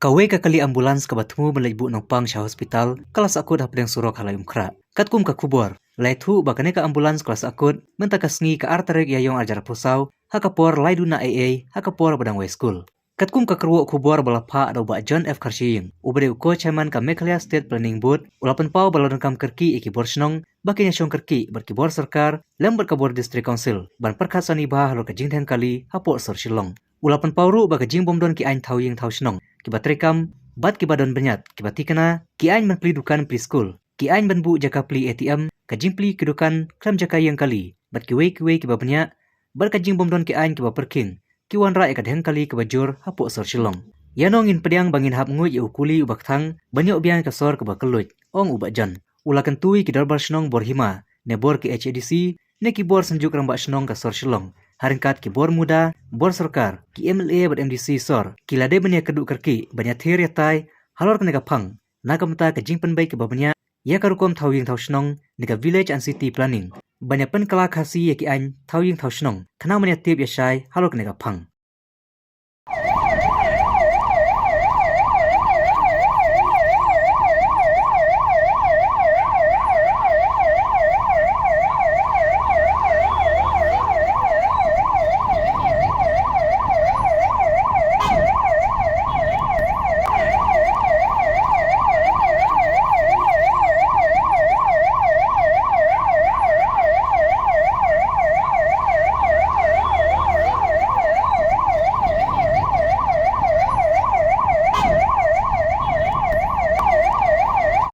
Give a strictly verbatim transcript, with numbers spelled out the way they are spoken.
Kawei ka kali ambulance kaba thmu ban leit buh nongpang sha hospital ka la sahkut hapdeng surok ha Laitumkhrah. Katkum ka khubor la ïathuh ba kane ka ambulance ka la sahkut mynta ka sngi ka ar tarik Ïaïong arhajar arphew saw ha ka por lai duna ei ei ha ka por ba dang wai skul. Katkum ka kyrwoh khubor ba la phah da u Bah John F Kharshiing, uba dei u co-chairman ka Meghalaya State Planning Board, u la pynpaw ba la donkam kyrkieh ïa ki bor shnong ba kin ïashong kyrkieh bad ki bor sorkar lem bad ka bor District Council ban pyrkhat sani bha halor ka jingdheng kali hapoh sor Shillong. U la pynpaw ruh ba ka jingbym don ki aiñ thaw ïing thaw shnong kiba treikam bad kiba don bniat kiba tikna, ki aiñ ban plie dukan plie skul, ki aiñ ban buh jaka plie A T M, ka jingplie ki dukan khlem jaka ïeng kali bad kiwei kiwei kiba bniah, bad ka jingbym don ki aiñ kiba pyrkhing ki wanrah ïa ka dheng kali kaba jur hapoh sor Shillong. Ïa nongin pdiang ba ngin hap nguid ïa u kuli uba kthang ban ïoh biang ïa ka sor kaba kylluid, ong u Bah John. U la kyntu ïa ki dorbar shnong bor hima ne bor ki H A D C ne ki bor synjuk rangbah shnong ka sor Shillong, ha ryngkat ki bor muda, bor sorkar, ki M L A bad M D C sor, ki la dei ban ïakynduh kyrkieh ban ïathir ïatai halor kane ka phang, na ka bynta ka jingpynbeit kaba bniah ïa ka rukom thaw ïing thaw shnong ne ka Village and City Planning, ban ïa pynkylla Khasi ïa ki aiñ thaw ïing thaw shnong khnang ban ïa tip ïa shai halor kane ka phang.